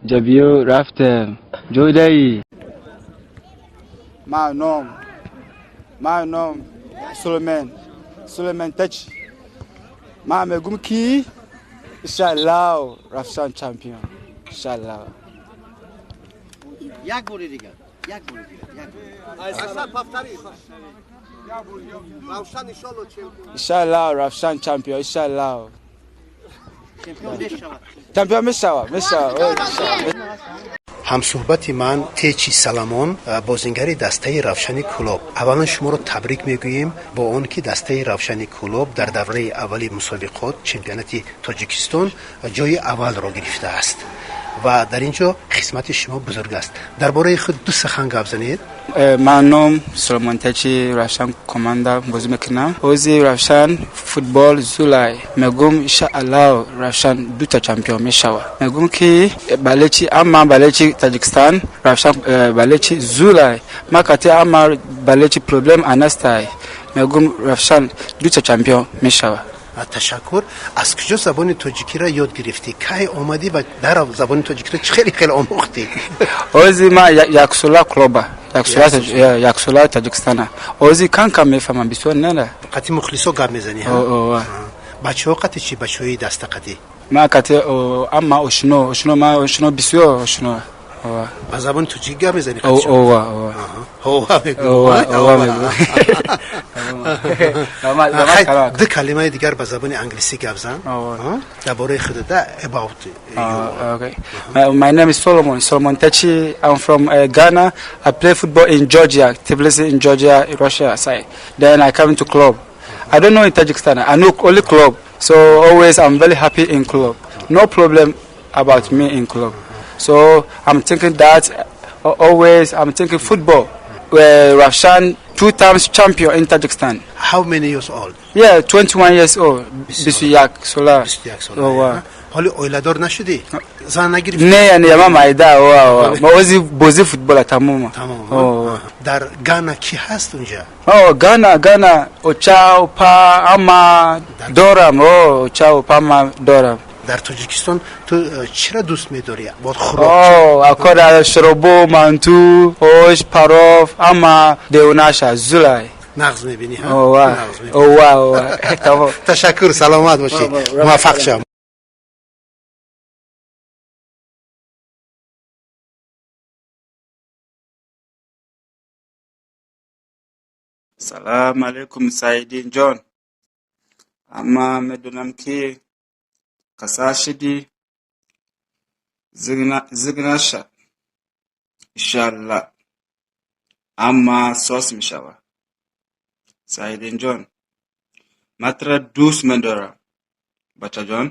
Ҷабиё рафтем ҷодаи. Ман ном Сулейман Тачи. Ман мегум, ки иншааллоҳ Равшан чемпион, иншааллоҳ. Як бори дигар, як бори дигар, як бори. Равшан иншолло чемпион. Иншааллоҳ Равшан чемпион, иншааллоҳ. Чемпион мешавад. Чемпион мешавад. Ҳамсӯҳбати ман Течи Саламон, бозингари дастаи Равшани Кӯлоб. Аввалан шуморо табрик мегӯем бо он ки дастаи Равшани Кӯлоб дар давраи аввали мусобиқот, чемпионати Тоҷикистон, ҷои аввалро гирифтааст ва дар ин ҷо хизмати шумо бузург аст. Дар бораи худ ду сухан гап занед. Ман ном Соломон Тачи, Равшан команда бозӣ мекунам. Ҳози Равшан футбол зулай. Мегум, иншааллоҳ, Равшан дута чемпион мешавад. Мегум, ки балечи ама балечи Таҷикистон, Равшан балечи зулай. Ма кати ама балечи проблем анастай. Мегум, Равшан дута чемпион мешавад. Ташаккур. Аз куҷо забони тоҷикиро ёд гирифтӣ? Кай омадӣ ва дар забони тоҷикиро чӣ хеле хеле омӯхтӣ? Ҳози ма яксола клуба, яксола Таҷикистона. Ҳози кам кам мефаҳмам, бисёр не. Қати мухлисо гап мезанӣ? Бачаҳо қати чӣ? Бачаҳои даста қати? Ма кати ама ошно, ма ошно, бисёр ошно. Ба забони тоҷикӣ гап мезанӣ? Ова. Ова. Ова мегӯ. Ду калимаи дигар ба забони англисӣ гап зан дар бораи худата, about. Okay. My name is Solomon Techi. I'm from Ghana. I play football in Georgia, Tbilisi in Georgia, Russia side. Then I come to club. I don't know in Tajikistan. I know only club. So always I'm very happy in club. No problem about me in club. So I'm thinking that always I'm thinking football. Where Ravshan two times champion in Tajikistan. How many years old? Yeah, 21 years old. 21 сола. 21 сола. Oh, wow. Ҳоли оиладор нашудӣ? Зан нагирифтӣ? Не, ма майда, ова. Ма ози бози футбола тамома. Тамом. Дар Гана кӣ ҳаст унҷа? О, Гана, оча, опа, ама дорам, о, оча, опа, ама дорам. Дар Тоҷикистон ту чиро дӯст медорӣ? Бод хӯрок? О, акора шоробо, манту, ош, паров, ама деунаша, зулай. Нағз мебинӣ? Ова, ова, ова. Тамом. Ташаккур, саломат бошӣ, муваффақ шав. Салам алейкум, Саидин ҷон. Ама медонам, ки касал шидӣ, зиқ наша. Иншааллоҳ, ҳама соз мешавад. Саидин ҷон, ман туро дӯст медорам, бачаҷон.